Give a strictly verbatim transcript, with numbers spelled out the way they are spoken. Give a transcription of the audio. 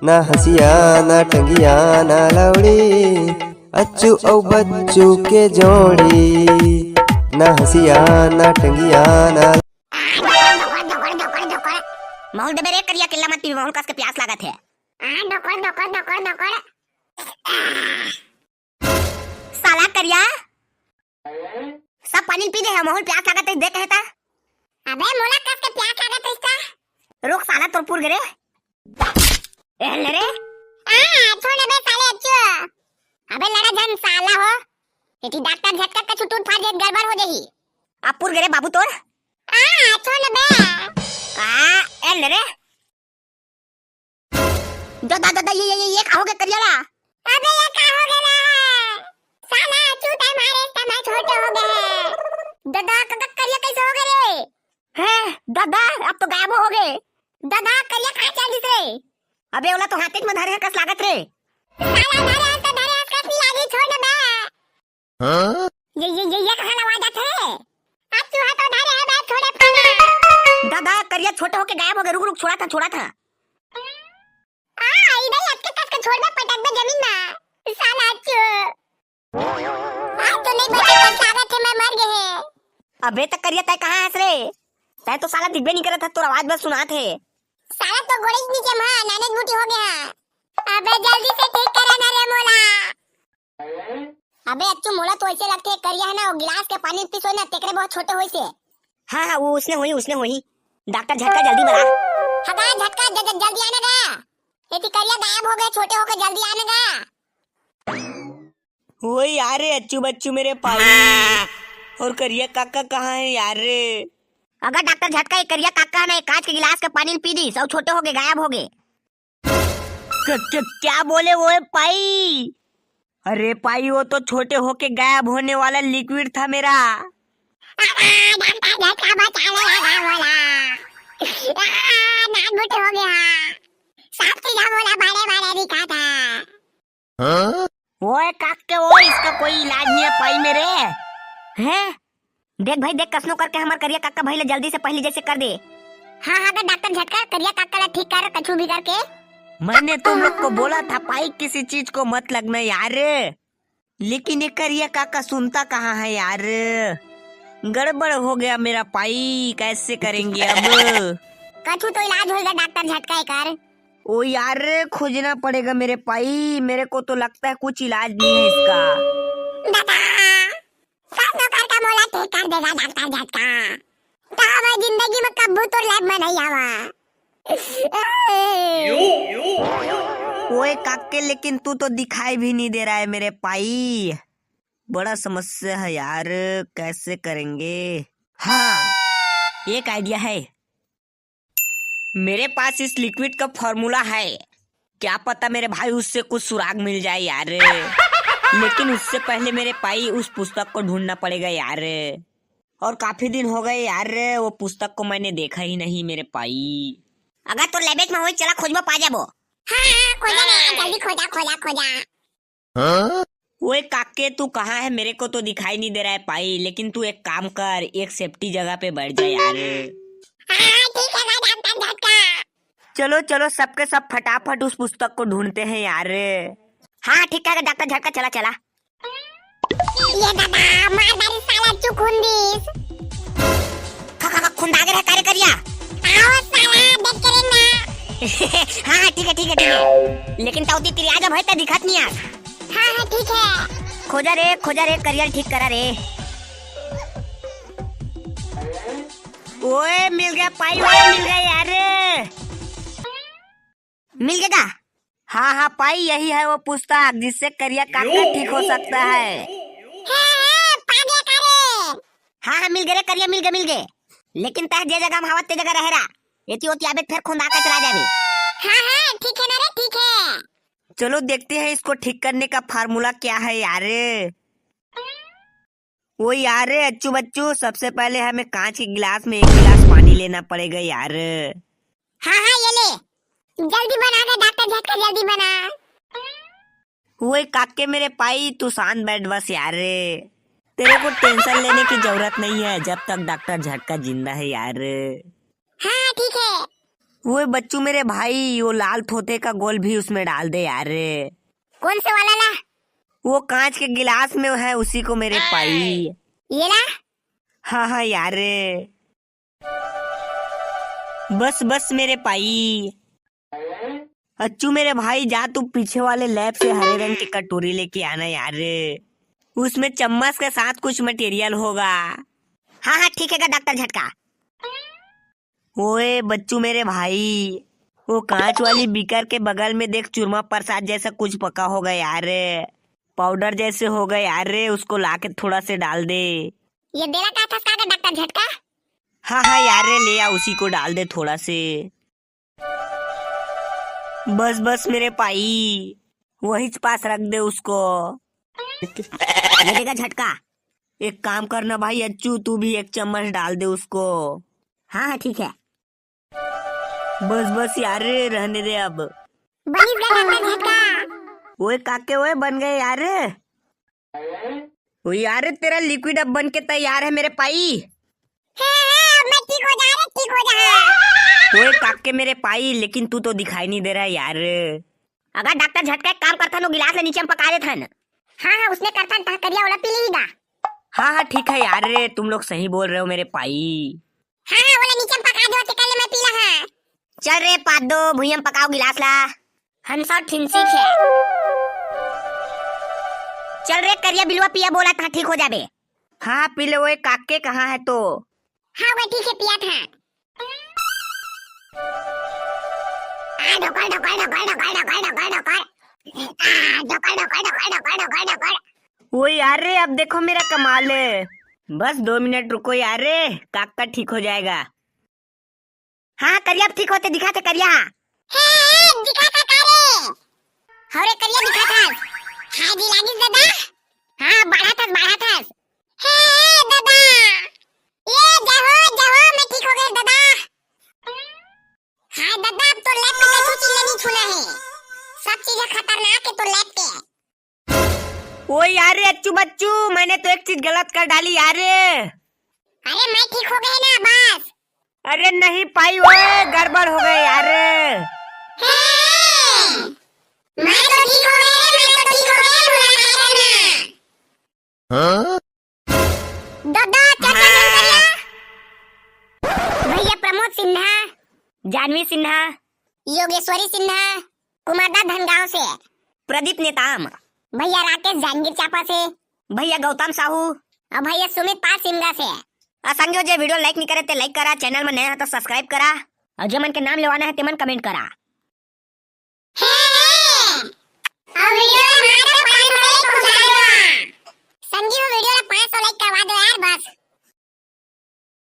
ना हंसिया ना टंगिया ना लौड़ी, अच्छू अउ बच्चू के जोड़ी। ना हंसिया ना टंगिया ना। माहौल देबे रे करिया, किल्ला मत पीबे, माहौल कस के प्यास लागत हे। साला करिया, सब पानी पी दे हे, माहौल प्यास लागत हे, दे कहे ता। अबे मोला कस के प्यास लागत रहिस ता। रुक साला, तोर पुर गे रे। ए ले रे। आ, छोड़ बे साले अच्छू। अबे लड़ा झन साला हो। एती डॉक्टर झटका कछु टूट फाट जाए, गड़बड़ हो जाही। अब पुर गे रे बाबू तोर। आ, छोड़ बे। आ, ए ले रे। ददा, ददा, ये, ये, ये, ये का हो गे करिया ला? अबे ये का हो गे ला? साला चूते मारे त मैं छोटे हो गे हे। ददा, क-, क-, करिया कैसे हो गे रे? हैं, ददा, अब तो गायब हो गे। ददा, करिया कहाँ चल दिस रे? अबे ओला तो हाथे में धरे हे कस लागत रे। साला धरे हस त धरे हस, कस नहीं लागी, छोड़ ना बे। हाँ? ये, ये, ये, ये कहाँ लवा जात हे? अब तू हा तो धरे हे, मैं छोड़े पाना। ददा, करिया छोटे होके गायब हो गे। रुक, रुक, छोड़ा था, छोड़ा था। आ, इधर ही अटके कस के छोड़ दे, पटक दे जमीन में। साला अच्छू। आज तो नहीं बचा, कस लागत हे, मैं मर गे हे। अबे त करिया, तय कहाँ हस रे? तय तो साला दिखबे नहीं करत हे, तोर आवाज बस सुनात हे। साला तो गोड़े के नीचे मा नाने बूटी हो गे हे। अबे जल्दी से ठीक करा ना रे मोला। अबे अच्छू, मोला तो ऐसे लगथे करिया हे ना, वो गिलास के पानी पीसो ना, तेकरे बहुत छोटे होइस हे। हाँ, हाँ, वो उसने होही, उसने होही। डॉक्टर झटका जल्दी बला। हगा झटका, ज-, ज-, जल्दी आने गा। एती करिया गायब हो गे, छोटे होके जल्दी आने गा। ओए यार रे, अच्छू बच्चू मेरे पाई। और करिया काका कहाँ हे यार रे? अगर डॉक्टर झटका, ये करिया काका ना, एक कांच के गिलास के पानी पी दिस, सब छोटे होगे, गायब होगे। क-, क-, क्या बोले वो पाई? अरे पाई, वो तो छोटे होके गायब होने वाला लिक्विड था मेरा। अरे, डॉक्टर झटका बचा ले, लगा बोला। आ, नान मोटे हो गया। सब चीज बोला, बड़े बड़े दिखा था। ओए काके, ओए, इसका कोई इलाज नहीं है पाई मेरे। हैं? देख भाई, देख, कसनो करके हमार करिया काका भाई ले जल्दी से पहली जैसे कर दे। हाँ, हाँ, अगर डॉक्टर झटका, करिया काका ला ठीक कर, कछु भी करके। मैंने तुम लोग को बोला था पाई, किसी चीज को मत लगना यार, लेकिन ये करिया काका सुनता कहाँ है यार। गड़बड़ हो गया मेरा पाई, कैसे करेंगे अब? कछु तो इलाज होएगा डॉक्टर झटका कर। ओ यार, खोजना पड़ेगा मेरे पाई, मेरे को तो लगता है कुछ इलाज नहीं है इसका। दादा, सब तो कर का मोला ठीक कर देगा डॉक्टर झटका। तो अब जिंदगी में कब्बू तो लैब में नहीं आवा। ओए काके, लेकिन तू तो दिखाई भी नहीं दे रहा है मेरे पाई, बड़ा समस्या है यार, कैसे करेंगे? हाँ, एक आइडिया है। मेरे पास इस लिक्विड का फॉर्मूला है, क्या पता मेरे भाई उससे कुछ सुराग मिल जाए यार। लेकिन उससे पहले मेरे पाई उस पुस्तक को ढूंढना पड़ेगा यार। और काफी दिन हो गए यार, वो पुस्तक को मैंने देखा ही नहीं मेरे पाई। अगर तोर लैबेज में होई, चला खोजबो, पा जाबो। हाँ, हाँ, खोजा ना, जल्दी खोजा, खोजा, खोजा। हाँ? ओए काके, तू कहाँ है? मेरे को तो दिखाई नहीं दे रहा है पाई, लेकिन तू एक काम कर, एक सेफ्टी जगह पे बैठ जा यार। हाँ, ठीक है, मैं डॉक्टर झटका। चलो, चलो, सबके सब फटाफट उस पुस्तक को ढूंढते हैं यार। हाँ, ठीक है, डॉक्टर झटका, चला, चला। ये दादा, मार डाली साला चुकुंदीस। खा, खा, खा, खुंदा के रहे, कार्य करिया। आओ साला, देख के रेंगा। हाँ, हाँ, ठीक है, ठीक है, ठीक है। लेकिन ताऊ ती तिरिया जब है, त दिखत नहीं आज। हाँ, हाँ, ठीक है। खोजा रे, खोजा रे, करिया ल ठीक करा रे। ओए, मिल गया पाई, ओए, मिल गया यार। मिल गया? हाँ, हाँ, पाई, यही है वो पुस्तक जिससे करिया काका ठीक हो सकता है। हाँ, हाँ, पा गया का रे? हाँ, हाँ, मिल गए रे करिया, मिल गए, मिल गए। लेकिन तह जे जगह में हवत ते जगह रहे रा। एती ओती आबे त फेर खुंदा के चला जाबे। हाँ, हाँ, ठीक है ना रे, ठीक है। चलो देखते हैं इसको ठीक करने का फार्मूला क्या है यार। ओ यार रे अच्छू बच्चू, सबसे पहले हमें कांच के गिलास में एक गिलास पानी लेना पड़ेगा यार। हाँ, हाँ, ये ले, जल्दी बना दे डॉक्टर झटका, जल्दी बना। ओए काके मेरे पाई, तू शांत बैठ बस यार। तेरे को टेंशन लेने की जरूरत नहीं है जब तक डॉक्टर झटका जिंदा है यार। हाँ, ठीक है। वो बच्चू मेरे भाई, वो लाल थोथे का गोल भी उसमें डाल दे यार। कौन से वाला ला? वो कांच के गिलास में है, उसी को मेरे पाई। ये ला? हाँ हाँ यार। बस बस मेरे पाई। अच्छू मेरे भाई, जा तू पीछे वाले लैब से हरे रंग की कटोरी लेके आना यार, उसमें चम्मच के साथ कुछ मटेरियल होगा। हाँ हाँ ठीक है डॉक्टर झटका। ओए बच्चू मेरे भाई, वो कांच वाली बीकर के बगल में देख, चूरमा प्रसाद जैसा कुछ पका होगा यार, पाउडर जैसे होगा यार, उसको लाके थोड़ा से डाल दे। ये देना का था का डॉक्टर झटका? हाँ हाँ यार, ले आ, उसी को डाल दे थोड़ा से। बस बस मेरे पाई, वहीच पास रख दे उसको। ये देगा झटका। एक काम करना भाई अच्छू, तू भी एक चम्मच डाल दे उसको। हाँ हाँ ठीक है। बस बस यार, रहने दे अब। बनिस गा डॉक्टर झटका। ओए काके, ओए बन गए यार। ओ यार, तेरा लिक्विड अब बन के तैयार है मेरे पाई। हाँ, हाँ, अब मैं ठीक हो जा रे, ठीक हो जा। ओए काके मेरे पाई, लेकिन तू तो दिखाई नहीं दे रहा है यार। अगर डॉक्टर झटका एक काम करता, नो गिलास ले नीचे में पका देथन। हाँ, हाँ, उसने करथन, तह करिया ओला पी लेगा। हाँ, हाँ, ठीक है यार, तुम लोग सही बोल रहे हो मेरे पाई। हाँ, हाँ, ओला नीचे में पका दो, तेकर ले मैं पी ला, हाँ। चल रे पादो, भुइयां में पकाओ गिलास ला। हंसा ठिनसी खे। चल रे करिया बिलवा पिया, बोला तहाँ ठीक हो जाबे। हाँ, पी ले, ओए काके कहाँ है तो? हाँ, वो ठीक है, पिया था। आ, ढोकर, ढोकर, ढोकर, ढोकर, ढोकर, ढोकर, ढोकर। आ, ढोकर, ढोकर, ढोकर, ढोकर, ढोकर, ढोकर। ओ यार रे, अब देखो मेरा कमाल है। बस दो मिनट रुको यार रे, काका ठीक हो जाएगा। हाँ, करिया अब ठीक होते दिखा थे करिया। हे, हे, दिखा था का रे? हौरे करिया दिखा था। हाँ जी, लागिस दादा। हाँ, बढ़ा था, बढ़ा था। हे, हे, दादा। ये जहो, जहो, मैं ठीक हो गया दादा। हाँ दादा, अब तो लैब पे कछु चीज नहीं छूना है। सब चीज खतरनाक है तो लैब पे। ओ यार रे अच्छू बच्चू, मैंने तो एक चीज गलत कर डाली यार रे। अरे मैं ठीक हो गए ना बस। अरे नहीं पाई ओए, गड़बड़ हो गए यार रे। हे, मैं तो ठीक हो गए रे, मैं तो ठीक हो गए, बुरा ना करना। हाँ? दादा, क्या क्या नाम करिया? भैया प्रमोद सिन्हा, जानवी सिन्हा, योगेश्वरी सिन्हा, कुमारदास धनगांव से, प्रदीप नेताम, भैया राकेश जांजगीर चांपा से, भैया गौतम साहू, और भैया सुमित पाल सिमगा से। आ संगियो, जे video like नहीं करे ते like करा, channel में नया है तो subscribe करा, और जे मन के नाम लेवाना है ते मन comment करा।